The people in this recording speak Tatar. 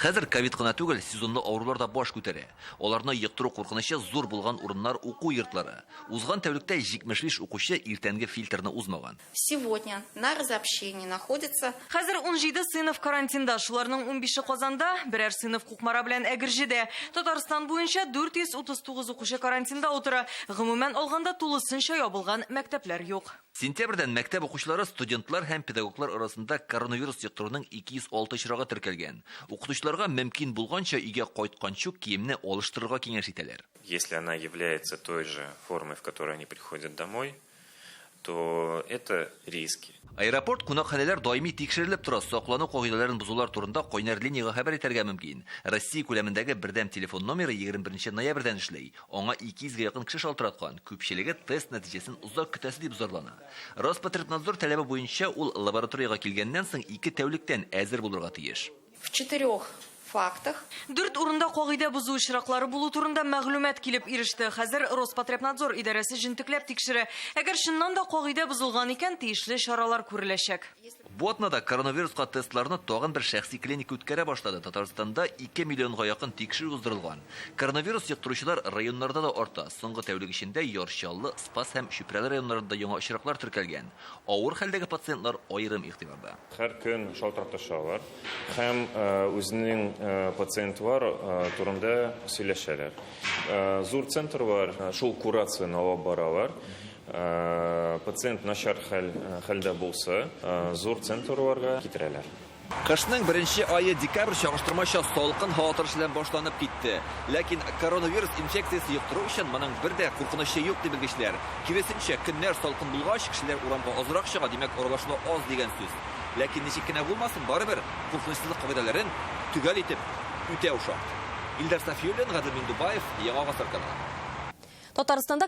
Хәзер ковид кына түгел, сезонлы авырулар да баш күтәрә. Аларны йоктыру куркынычы зур булган урыннар уку йортлары. Узган тәүлектә 75 укучы иртәнге фильтрны узмаган. Сегодня на разобщении находится. Хәзер 17 сыйныф карантинда, шуларның унбише Казанда, берәр сыйныф Кукмара белән Әгерҗедә. Татарстан буенча 439 укучы карантинда утыра. Гомумән алганда, тулысынча ябылган мәктәпләр юк. Сентябрьдән мәктәп укучылары, студентлар һәм педагоглар арасында коронавирус йоктыруның 206 очрагы теркәлгән. Укытучыларга мөмкин булганча өйгә кайтканчы ук киемне алыштырырга киңәш итәләр. Если она является той же формой, в которой они приходят домой, то это риски. Аэропорт, кунакханәләр даими тикшерелеп тора, саклану кагыйдәләрен бозулар турында кайнар линиягә хәбәр итәргә мөмкин. Россия күләмендәге бердәм телефон номеры 21 ноябрьдән эшли. Аңа 200 гә якын кеше шалтыраткан, күпчелеге тест нәтиҗәсен озак көтәсе дип зарлана. Роспотребнадзор таләбе буенча ул лабораториягә килгәннән соң ике тәүлектән әзер булырга тиеш. В четырех фактах. Дүрт урында кагыйдә бозу очраклары булу турында мәгълүмат килеп иреште. Хәзер Роспотребнадзор идарәсе җентекләп тикшерә. Әгәр чыннан да кагыйдә бозылган икән, тиешле чаралар күреләчәк. Бу атнада коронавируска тестларны тагын бер шәхси клиника үткәрә башлады. Татарстанда 2 миллионга якын тикшерү уздырылган. Коронавирус йоктыручылар районнарда да арта. Соңгы тәүлек эчендә Яр Чаллы, Спас һәм Чүпрәле районнарында яңа очраклар теркәлгән. Авыр хәлдәге пациентлар аерым игътибарда. Һәр көн шалтыратышалар һәм үзенең пациентлар турында сөйләшәләр. Зур центрлар шул курацияне алып баралар. Пациент начар хәл, хәлдә булса, зур центрларга китерәләр. Кышның беренче ае декабрь чагыштырмача салкын һава торышы белән башланып китте. Ләкин коронавирус инфекциясе йоктыру өчен моның бер дә куркынычы юк, ди белгечләр. Киресенчә, көннәр салкын булгач, кешеләр урамга азрак чыга, димәк, аралашу аз дигән сүз. Ләкин ничек кенә булмасын, барыбер куркынычсызлык кагыйдәләрен төгәл итеп үтәү шарт. Илдар Сафиуллин, Гадел Миндубаев, Яңа Гасыр каналы. Татарстанда.